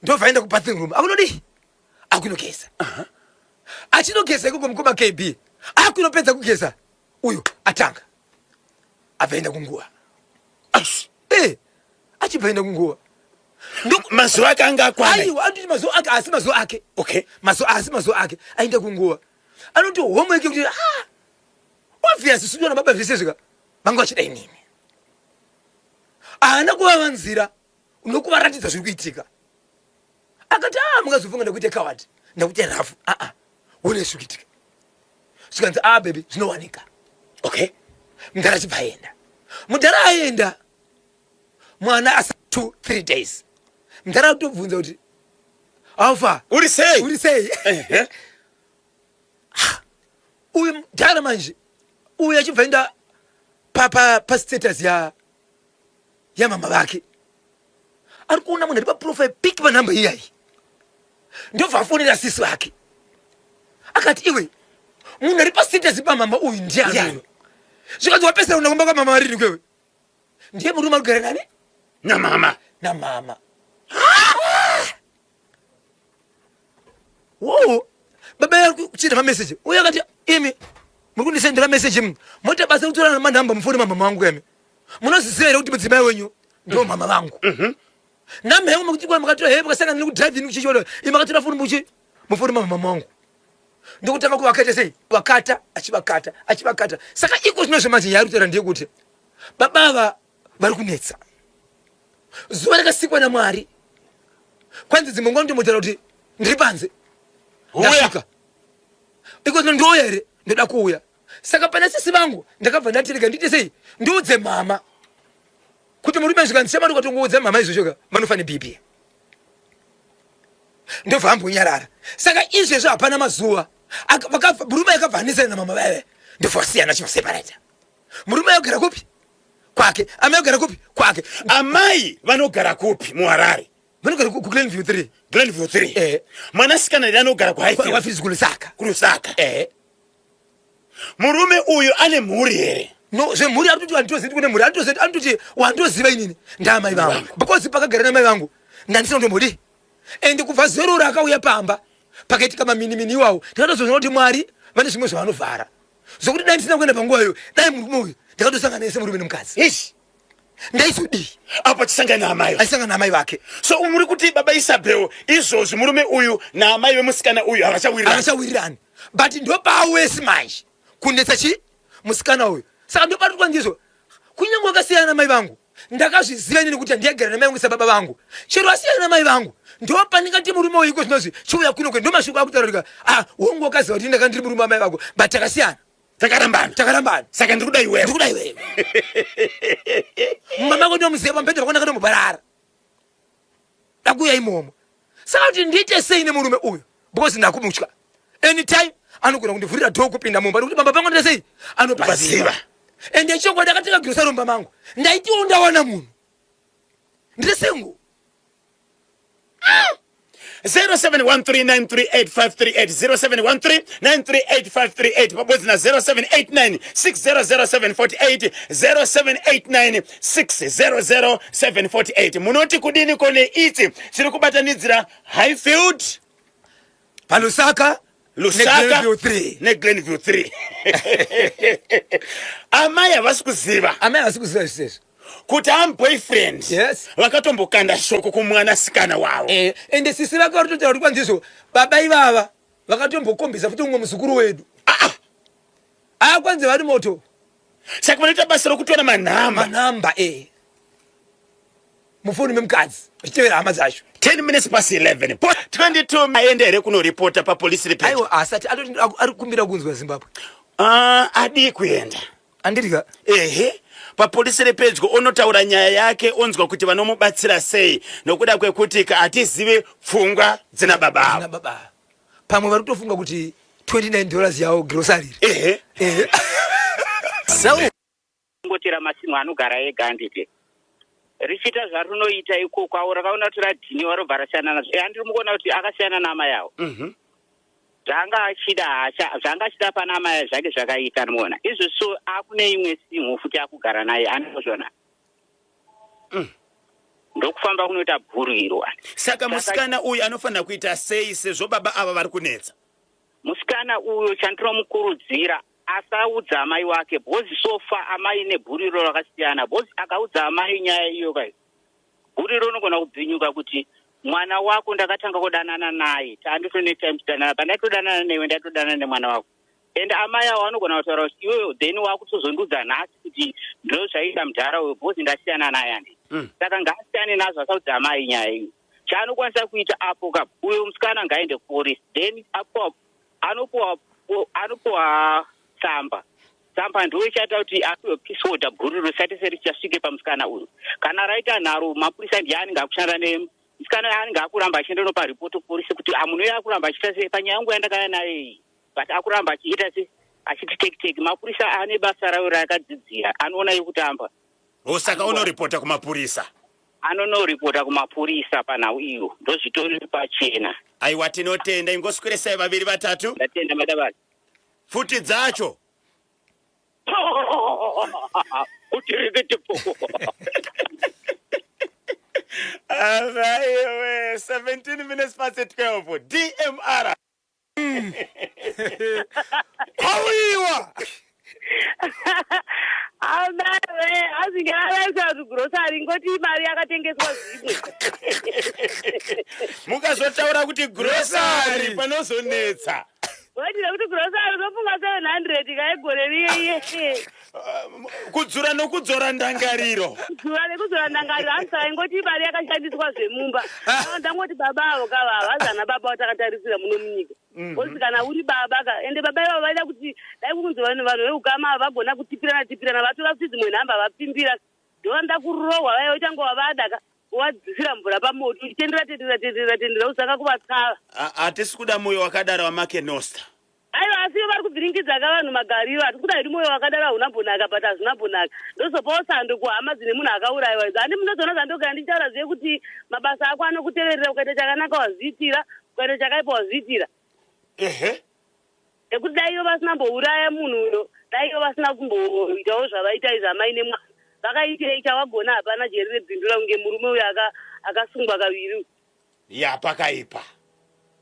Ndobva aenda kubathing room. Akunodii? Akunogeza. Achinogeza ikoko mukoma KB. Akunopedza kugeza. Uyu atanga. Abva aenda kunguva. Achibva aenda kunguva. Mazuva ake anga akwana. Aiwa, anototi mazuva ake asi mazuva ake. Okay. Mazuva asi mazuva ake aenda kunguva. Anoti homework yekuti ah obvious sudiwa nababa zvese zvika vanga vachida inini. Haana kuvavanzira nokuvaratidza zviri kuitika. Akati ah mungazofunga ndakuita coward, ndakuita rafu. Ah ah. One zviri kuitika. Zvikanzi ah baby zvinowanika. Okay. Mudhara achibva aenda. Mudhara aenda mwana asa 2 3 days. Mudhara atobvunza kuti alfa Uri sei? Uri sei? Ehe. Uyu mudhara manje uyu achibva enda pa pa pa status ya yamama vake. Ari kuona munhu ari pa profile pic pa number iyayi. Ndobva afonera sisi vake. Akati iwe munhu ari pa status pa mama uyu ndiani uyu? Zvikanzi wapesera unakumba kwa mama rini kwewe. Ndiye murume ari kugara nani? Namama. Namama. Wo baba yari kuchita mameseji uye akati imi muri kundisendera meseji imi moita basa rekutora manhamba mufoni mamama vangu imi munoziziva here kuti mudzimai wenyu ndo mama vangu namba yangu makuti kwa makatora he mukasangana nekudriving kuchichiona imi makatora foni muchi mufoni mamama vangu ndokutanga kuvakaita sei vakata achivakata achivakata saka iko zvino zvemanje nyaya yari kutaura ndeyekuti baba ava vari kunetsa zuva rakasikwa namwari kwanzi dzimwe nguva ndotombotaura kuti ndiri panze ndasvika iko zvino ndouya here ndoda kuuya saka pana sisi vangu ndakabva ndati rega ndiite sei ndiudze mama kuti murume zvikanzi shamari ukatongoudza mama izvozvo ka vanofa nebp ndobva ambonyarara saka izvezvo hapana mazuva murume akabva anesana namama vaive ndobva vasiyana chivaseparata murume ayogara kupi kwake amai ogara kupi kwake amai vanogara kupi muharare vanogara kuglenview 3 Glenview 3 eh. Mwanasikana here anogara kuHighfields kuLusaka kuLusaka eh. Murume uyu ane mhuri here? No, zvemhuri ari kuti handitozivi kune mhuri anitozivi anototi wandoziva inini ndaamai vangu because pakagara namai vangu ndandisina kutombodii and kubva zeroro akauya pamba pakaitika maminimini iwawo ndakatozoona kuti mwari vane zvimwe zvavanovhara zvokuti dai ndisina kuenda panguva iyoyo dai murume uyu ndakatosangana nese murume nemukadzi Eish. Ndaizodii apo achisangana naamai achisangana naamai vake? So muri kuti baba Isabel izvozvi murume uyu naamai vemusikana uyu havachawirirani? Havachawirirani, but ndopaawesi manje kunetsa chi musikana uyu. Saka ndopatikwa ndizvo kunyange wakasiyana namai vangu ndakazviziva inini kuti handiyagara namai vangu sababa vangu chero asiyana namai vangu ndopandingati murume uyu iko zvinozvi chiuya kuno kwe ndomashoko akutaurika ah hongu wakaziva kuti ndaka ndiri murume wamai vako but takasiyana takarambana takarambana saka ndiri kuda iwewe ndiri kuda iwewe mumba mako ndomuziva pamubhedha pako ndakatomboparara ndakuuya imomo saka kuti ndiite sei nemurume uyu because ndakumutya anytime anogona kundivhurira dhoo kupinda mumba nekuti pamba pangu ndita sei anopaziva ende chokwadi akatenga girosari mumba mangu ndaitiwo ndawana munhu ndiri single 0713938538 0713938538 pabodzi na 0789600748 0789600748 munoti kudini kone ichi chiri kubatanidzira Highfield paLusaka Lusaka neGlenview 3 neGlenview 3 amai havasi kuziva amai havasi kuziva zvisezvo kuti am boyfriend yes. Vakatombokanda shoko kumwanasikana wavo eh, ende sisi vake vari kutotaura kuti kwanzizvo baba ivava vakatombokombisa futi umwe muzukuru wedu ah, ah. ah kwanzi vari moto saka vanoita basa rokutora manhamba manhamba eh mufoni memukadzi zvichitevera hama dzacho 10 minutes past 11 22 aenda here kunoripota papolice report aiwa asati ari kukumbira kunzwa Zimbabwe ah, adii kuenda andirika ehe papolisi repedyo onotaura nyaya yake onzwa kuti vanomubatsira sei nokuda kwekuti hatizive pfungwa dzina baba avo baba pamwe vari kutofunga kuti 29 dollars yawo grocery ehe ehe Ngotera masinhu anogara ega handiti richiita zvarinoita ikoko avo rakaona kuti radhiniwa robva rasiyana nazvo eh, handiri mukuona kuti akasiyana naamai avo mhm. Zvanga achida hacha zvanga achida pana amai zvake zvakaita anomuona izvo so akune imwe sinhu futi akugara naye anozvona Ndokufamba kunoita bhuru iro saka musikana uyu anofanira kuita sei sezvo baba ava vari kunetsa musikana uyo chandinomukurudzira asaudza amai wake because so far amai nebhuru iro rakasiyana because akaudza amai nyaya iyo kai Bhuri rinogona kubvinyuka kuti mwana wako ndakatanga kudanana naye taanditone time tidanana pandatodanana newe ndatodanana nemwana wako and amai avo vanogona kutaura kuti iwewe then wakutozondudza nhasi kuti ndozvaita mudhara uyo bhozi ndasiyana naye andi mm. saka ngaasiyane nazvo asaudza amai nyaya iyi chaanokwanisa kuita apo ka uyo musikana ngaende kupolisi then apo anopuwa anopuwa tsamba tsamba ndiwo ichaita kuti apiwe peace order guru risati serichasvike pamusikana uyu kana raita nharo mapurisa ndiye anenge akushanda ne musikana anenge akuramba achienda nopa report kupolisi kuti amunhu uyo akuramba achiita sei panyaya yangu yandakaya nayo iyi but akuramba achiita se achiti teki teki mapurisa ane basa rayo raakadzidzira anoona yekutamba o saka unoripota kumapurisa anonoripota kumapurisa panhau iyo ndozvitori pachena aiwa tinotenda ingosweresai vaviri vatatu ndatenda madavasi pfuti dzacho kutirikiti Araiwe, 17 minutes past 12 DMR kwauyiwa Amai azinge araisa zvigrosari ngoti mari yakatengeswa zvimwe. Mukazotaura kuti grocery panozonetsa. Wati nekuti grocery unofunga 700 kaegore riye iye. Kudzura nokudzora ndangariro. Kudzura nekudzora ndangariro hanzi saka ingoti mari yakashandiswa zvemumba. Saka ndangoti baba avo kava havazi ana baba vatakatarisira muno munyika. Kozi kana uri baba ka ende baba ivavo vaida kuti dai kunzi vanhu vanhu veukama ava vagona kutipirana tipirana vatora kuti dzimwe nhamba vapfimbira ndovanoda kurohwa vaya voita vada ka wadzisira mvura pamoto uchitendera tendera tendera tendera usaka kuvatsava. Hatisi kuda moyo wakadaro wamakenosta. Aiwa asi vari kubviringidza ka vanhu magariro hatisi kuda hedu moyo wakadaro hauna mbonaka but hazvina mbonaka ndozopawo sando kuhama dzine munhu akaurayiwa idzo handi munozoona zvandogara ndichitaura zviye kuti mabasa ako anokuteverera ukaita chakanaka wazviitira ukaita chakaipa wazviitira ehe nekuti dai ivo vasina mbouraya munhu uyo dai ivo vasina kumboitawo zvavaita izvi amai nemwana vakaitei chavagona hapana jeri rebvindura kunge murume uyo akasungwa kaviri ya pakaipa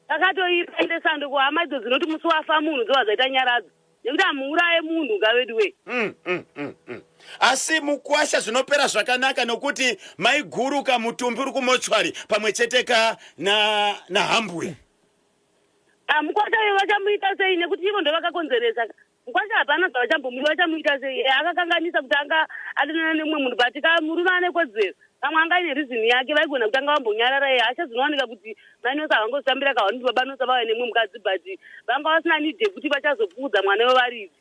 pakatoipa ende sando kuhama idzo dzinoti musi wafa munhu dzova dzaita nyaradzo nekuti hamuuraye munhu kaveduwe mm, mm, mm, mm. asi mukwasha zvinopera zvakanaka nokuti maiguru ka mutumbi uri kumochwari pamwe chete ka nahambuya na Ah, mukwasha uyo vachamuita sei nekuti ivo ndovakakonzeresa mukwasha hapana zvavachambomuita vachamuita sei eh, akakanganisa kuti anga adanana nemumwe munhu but ka murume ane kodzero pamwe anga aine reason yake vaigona kutanga vambonyarara ye hasha dzinowanika kuti mainosa havangozvitambira kahwani kuti babanosa vauya nemumwe mukadzi but vanga vasina need yekuti vachazopfuudza mwana wevaridzi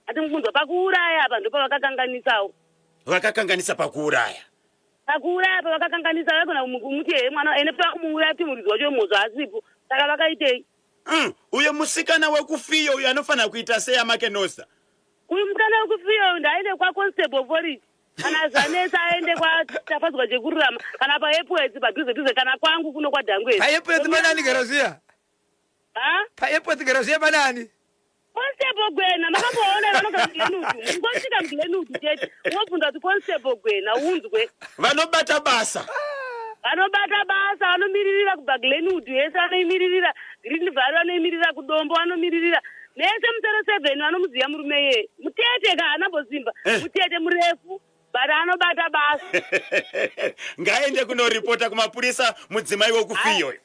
ati mukunzwa pakuuraya apa ndopavakakanganisawo vakakanganisa pakuuraya Pakuuraya apa vakakanganisa vaigona kumuti hee mwana ene pakumuuraya kuti muridzi wacho wemhosva asipo saka vakaitei Mm, uyo musikana wekufiyo uyo anofanira kuita sei amakenosa uyu musikana wekufiyo uyu ndaaende kwaconstable foriti kana zvanetsa aende kwatafadzwa chekururama kana paepwedzi padhuze dhuze kana kwangu kuno kwadhangwezi paepwedzi panani garaziya paepwedzi garaziya panani Constable Gwena makamboona vanogara muGlenwood mungosvika muGlenwood chete unobvunza kuti Constable Gwena unzwe vanobata basa vanobata basa vanomiririra kubva Glenwood yese vanoimiririra Green Valley vanoimiririra kuDombo vanomiririra mese musero seven vanomuziva murume iyeye mutete ka haana mbosimba eh. mutete murefu but anobata basa ngaende kunoripota kumapurisa mudzimai wekufiyoyo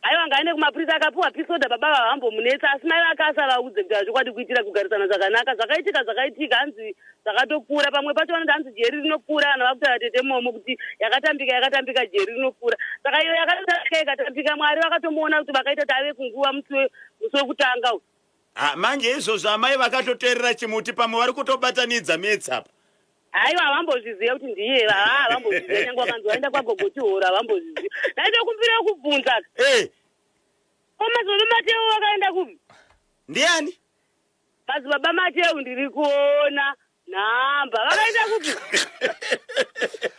Aiwa ngaende kumapurisa akapiwa peace order baba ava havambomunetsa asi mai vake asavaudze kutaura chokwadi kuitira kugarisana zvakanaka zvakaitika zvakaitika hanzi zvakatopfuura pamwe pacho vanoti hanzi jeri rinopfuura kana vakutaura tete momo kuti yakatambika yakatambika jeri rinopfuura saka iyo yakatambika ikatambika mwari vakatomuona kuti vakaita kuti ave kunguva musi wekutanga uyu Ah, manje izvozvo amai vakatoteerera chimuti pamwe vari kutobatanidza metsi apa Haiwa havambozviziva kuti ndiye haa havambozviziva nyange wakanzi waenda kwagogo chihoro havambozviziva. Ndaitokumbira kubvunza. Eh. Ko madzibaba Mateu vakaenda kupi? Ndiani? Madzibaba Mateu ndiri kuona nhamba vakaenda kupi?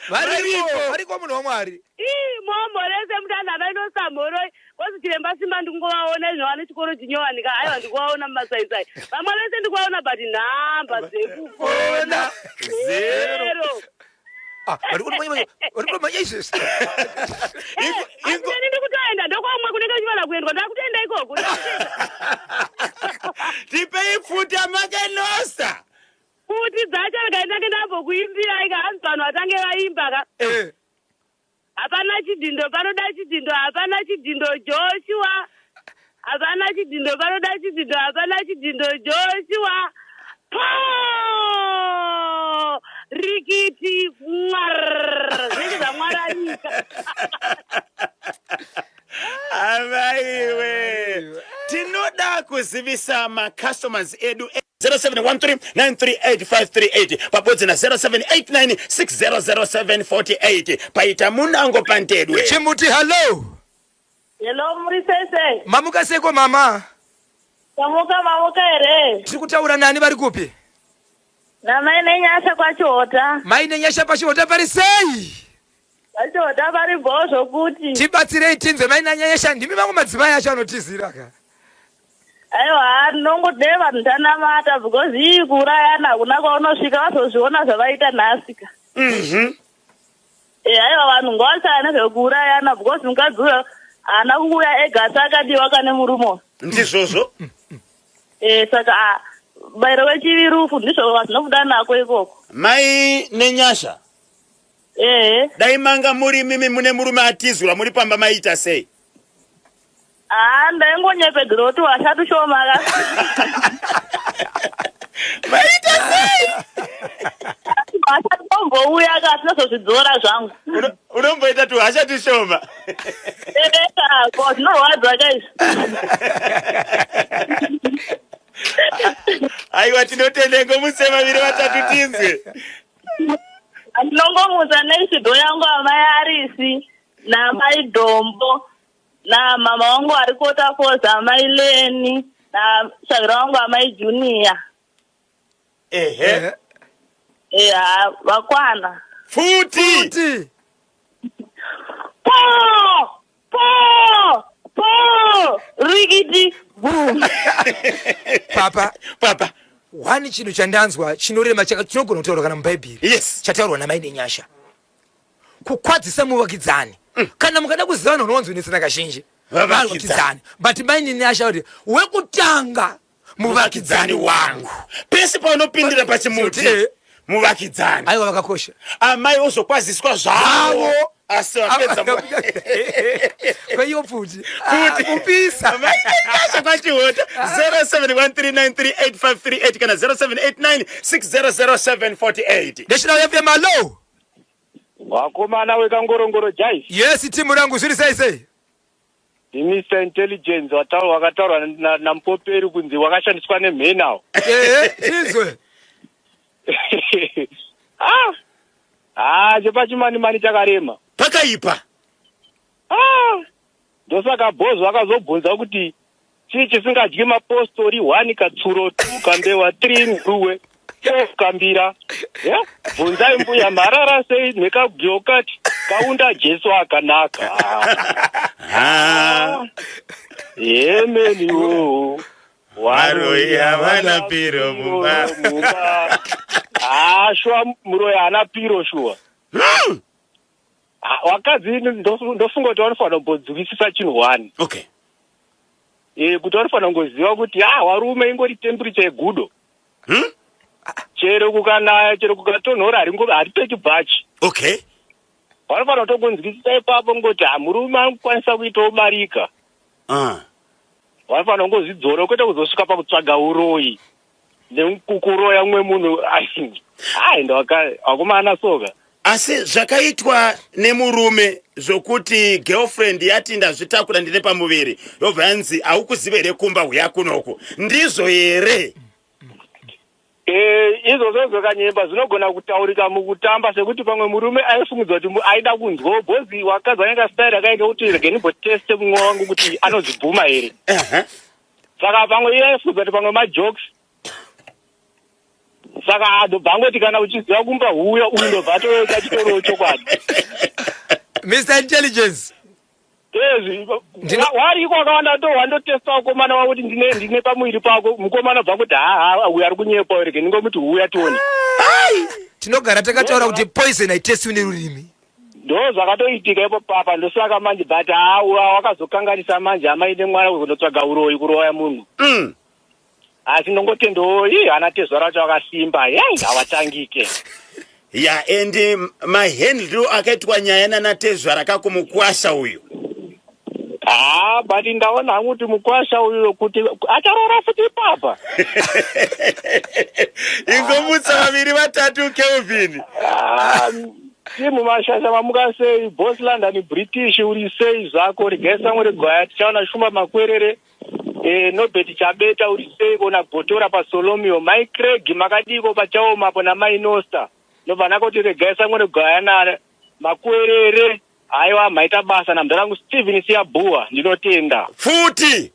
Variko, variko munhu waMwari. Ii mombo rese mutana vainosamhoroi Kozi chiremba simba ndikungovaona izvo vane chikoro chinyowani ka aiwa ndikuvaona mumasaisai vamwe vese ndikuvaona but nhamba dzekufona zero ah, vari izvezvi ini ndikutoenda ndokwamwe kunenge kuchivana kuendwa ndakutoenda ikoko tipei pfuti amakenosa pfuti dzacho rega ndinge ndambokuimbirai ka hanzi vanhu vatange vaimba ka eh. Hapana chidhindo panoda chidhindo hapana chidhindo Joshua. Hapana chidhindo panoda chidhindo hapana chidhindo Joshua. Po! Rikiti mwar. Zvinenge zvamwararika. Avaiwe. Tinoda kuzivisa macustomers edu 0713938538 pabodzi na 0789600748 paita munango pantedwe. Chimuti hello. Hello, muri sei sei? Mamuka seiko mama? Tamuka mamuka here? Tiri kutaura nani vari kupi? Namai nenyasha kwaChihota. Mai nenyasha paChihota pari sei? Vachihota pari bhoo zvokuti. Tibatsirei tinzwe mai nanyasha ndimi mamwe madzimai acho anotizira ka. Aiwa ndinongode vanhu tanamata because ii kuurayana hakuna kwaunosvika vazozviona zvavaita nhasi ka. Mhm. Eh, aiwa vanhu ngavasaya nezvekuurayana because mukadzi uyo haana kuuya ega asi akadiwa kane murume uyu. Ndizvozvo. Eh, saka ah, mubairo wechivi rufu ndizvo vazvinobuda nako ikoko. Mai nenyasha. Ehe. Dai manga muri mimi mune murume atizura muri pamba maiita sei? Ah, ndaingonyepedzera kuti washati shoma ka. Maita sei? Washati tombouya ka tinozozvidzora zvangu. Unomboita tu hasha tushoma. Eka, ko zvinorwadza ka izvi. Aiwa tinotenda ngomutse vaviri vatatu tinzwe. Ndinongomutsa nechido yangu amai Arisi namai Dombo namama wangu ari kota foza amai Leni nasavira wangu amai Junior. Ehe. Eya, vakwana. Futi. Futi. Po! Po! Po! Rikiti boom. Papa. Papa. One chinhu chandanzwa chinorema chinogona kutaurwa kana mubhaibheri. Yes. Chataurwa namai nenyasha. Kukwadzisa muvakidzani. Kana mukada kuziva vanhu vanowanzonetsana kazhinji. Vavakidzani. But mai nenyasha kuti wekutanga muvakidzani wangu. Pese paunopindira pachimuti muvakidzani. Aiwa vakakosha. Amai ozokwaziswa zvavo. Asi vapedza kwaiyo pfuti. Pfuti. Kupisa. Amai nenyasha kwachihota 0713938538 kana 0789600748. National FM hello. Wakomana wekangorongoro Jais. Yes timu rangu zviri sei sei? Mr Intelligence wataurwa wakataurwa naMupoperi na kunzi wakashandiswa nemheni awo. Ehe, tizwe. Ah. Ah, chepachimani mani chakarema. Pakaipa. Ah. Ndosaka boss vakazobvunza kuti chii chisingadyi mapostori 1 katsuro 2 kambewa 3 nguruwe 4 kambira. Yeah? Bvunzai mbuya marara sei nekagiyokati kaunda Jesu akanaka. Ha. Yemeni wo. Varoyi havana piro mumba. Ah, shuwa muroyi haana piro shuwa. Ah, vakadzi ndofunga kuti vanofanira kumbodzikisisa chinhu one. Okay. Eh, kuti vanofanira kungoziva kuti ah, varume ingori temperature yegudo. Chero kukanaya, chero kukatonhora haripfeki bhachi. Okay. Vanofanira kutokunzwisisa ipapo ngoti ah, murume anokwanisa kuitawo barika. Vanofanira kungozvidzora kwete kuzosvika pakutsvaga uroyi nekukuroya mumwe munhu. Ai, vakomana soka. Asi zvakaitwa nemurume zvokuti girlfriend yati ndazvitakura ndine pamuviri yobva yanzi haukuzive here kumba huya kunoku ndizvo here? Eh, izvozvo zvakanyemba zvinogona kutaurika mukutamba sekuti pamwe murume aifungidzwa kuti aida kunzwawo bhozi wakadzi anenge style akaita kuti rege ndimboteste mumwe wangu kuti anozvibvuma here. Saka pamwe iye aifungidzwa kuti pamwe majokes. Saka ndobva angoti kana uchiziva kumba huya uyu ndobva atoita achitorewo chokwadi. Mr Intelligence. Wariko wakawanda to wandotesta vakomana wavo kuti ndine pamuviri pako mukomana bva kuti haa uyu ari kunyepa rege ndingomuti huya tione. Tinogara takataura kuti poison haitestiwi nerurimi. Ndo zvakatoitika ipo papa ndosaka manje but haa wakazokanganisa manje amai nemwana kuzonotsvaga uroyi kuroya munhu. Asi ndongotendawo ii ana tezvara vacho vakasimba yei havatangike. Ya and mahandle akaitwa nyaya nanatezvara kakumukwasha uyu. Haa but ndaona hangu kuti mukwasha uyu kuti acharoora futi ipapa. Ingomutsa vaviri vatatu Kelvin. Ah, timu mashasha mamuka sei boss London British uri sei zvako regai sango regwaya tichaona shumba makwerere eh, Norbert Chabeta uri sei kona Gotora paSolomio mai Craig makadiko pachaoma apo namai Nosta ndobva ndakoti regai sango regwaya na makwerere Aiwa maita basa namdhara wangu Steven Siyabuwa ndinotenda. Pfuti.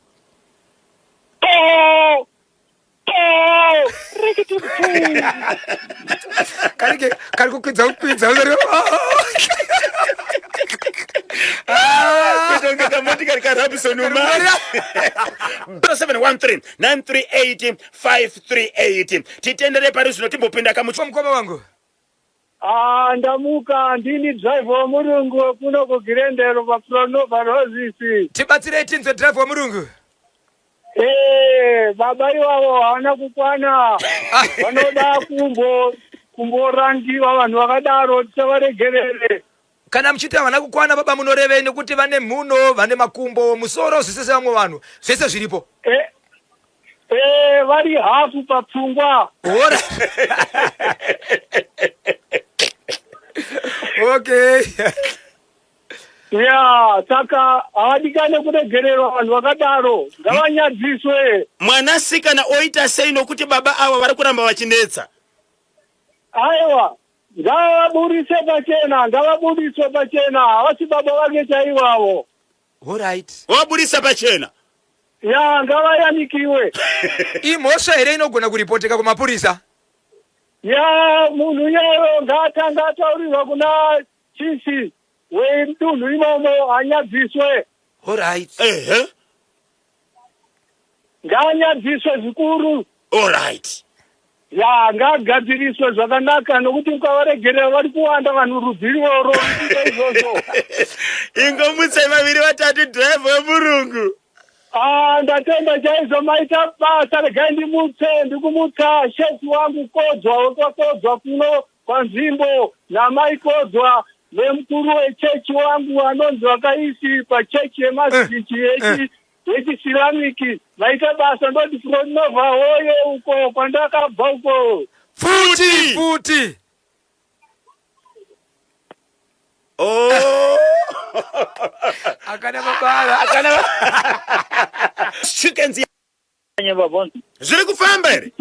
Po! Po! Rikiti pfu. Karike kari kukwidza kukwidza. Kuita kunge kamotikari kaRabson Umar. 0713 938 538 titendere pari zvino timbopinda kamuch Mukoma wangu. Ah, ndamuka ndini driver wemurungu wekuno kuGirendero paPronova Roses. Tibatsirei tinzwe driver wemurungu. Eh, baba ivavo havana kukwana. Vanoda kumbo kumborangiwa vanhu vakadaro tisavaregerere. Kana muchiti havana kukwana baba munorevei nekuti vane mhuno, vane makumbo, musoro zvese sevamwe vanhu. Zvese zviripo. Eh, Eh, vari hafu papfungwa. Ora. okay. Ya, saka havadikane kuregererwa vanhu vakadaro, ngavanyadziswe. Mwanasikana oita sei nokuti baba ava vari kuramba vachinetsa? Aiwa, ngavaburitse pachena, ngavabudiswe pachena, havasi baba vake chaivavo. Alright. Waburisa pachena. Ya, ngavayanikiwe. Imhosva here inogona kuripoteka kumapurisa? Ya, munhu iyeyo ngaatanga ataurirwa kuna chief wedunhu imomo anyadziswe. Alright. Ehe. Ngaanyadziswe zvikuru. Alright. Ya, ngaagadziriswe zvakanaka nokuti ukavaregerera vari kuwanda vanhu rudzi irworwo ruchiita izvozvo. Ingomutsai vaviri vatatu driver wemurungu. Ah, ndatenda chaizvo maita basa regai ndimutse ndikumutsa shefu wangu Kodzwa wekwaKodzwa kuno kwanzvimbo namai Kodzwa nemukuru wechechi wangu anonzi vakaisi pachechi yemasichi yechi Yechisilamic vaita basa ndoti Pronova hoye uko kwandakabva uko. Pfuti pfuti. Oh. Akana mabara. Akana chickens. Zviri kufamba here?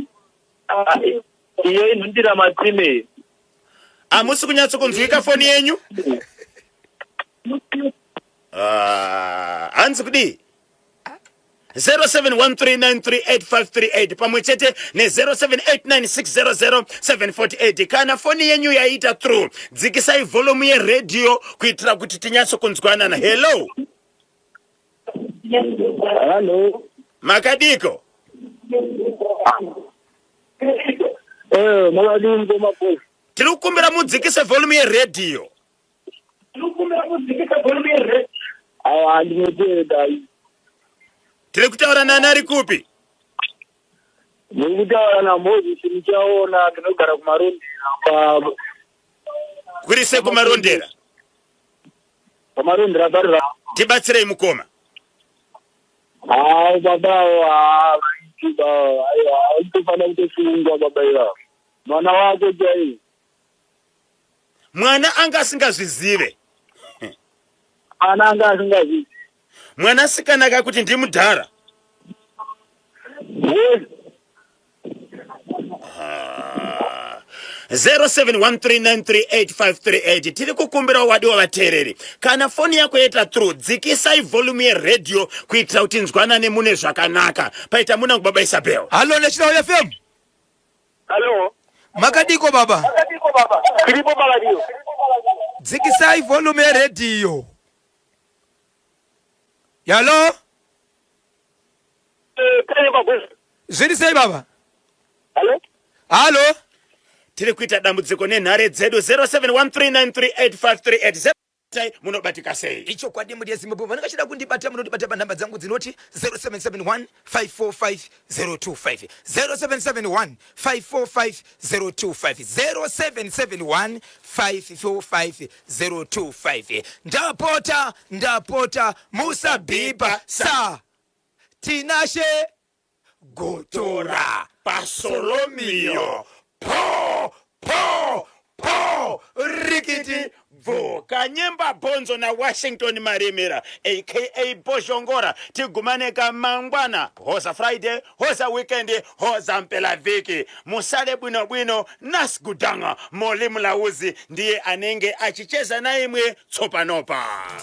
Ah, iyo inhundira matsime. Hamusi kunyatso kunzwika foni yenyu? Ah, hanzi kudii? 0713938538 pamwe chete ne0789600748 kana foni yenyu yaita through dzikisai volume yeredhiyo kuitira kuti tinyatso kunzwanana hello Hello. Makadiko? Eh, makadini ngoma boss. Tiri kukumbira mudzikise volume yeredhiyo. Tiri kukumbira mudzikise volume yeredhiyo. Awa ndinotenda. Tiri kutaura nani ari kupi? Muri kutaura naMoses Muchaona ndinogara kuMarondera pa Kuri sei kuMarondera? Pamarondera pari ra. Tibatsirei mukoma. Haa baba avo haa vaiti baba aiwa vaitofanira kutosungwa baba ivavo. Mwana wako chaiye. Mwana anga asingazvizive. Mwana anga asingazvizive. Mwanasikana kakuti ndimudhara. Yes. 0713938538 tiri kukumbirawo wadiwa vateereri kana foni yako yaita through dzikisai volume yeredhiyo kuitira kuti nzwanane mune zvakanaka paita munangu baba isabel Hallo National FM. Hallo. Makadiko baba? Makadiko baba. Tiripo baba Dzikisai volume yeredhiyo. Yalo? Eh, Zviri sei baba? Hallo? Hallo? Tiri kuita dambudziko nenhare dzedu 0713938538. Vanokubatai munobatika sei? Ichokwadi, mhuri yeZimbabwe, vanenge vachida kundibata munondibata panhamba dzangu dzinoti 0771 545 025, 0771 545 025, 0771 545 025. Ndapota, ndapota, musabhipa sa Tinashe Gotora. Pasolomio po po po rikiti bvo Kanyemba Bhonzo naWashington Maremera aka Bozhongora. Tigumane kamangwana. Hoza Friday, hoza weekend, hoza mpelavhiki. Musale bwinobwino. Nasgudanga Moli Mulauzi ndiye anenge achicheza naimwe tsopanopa.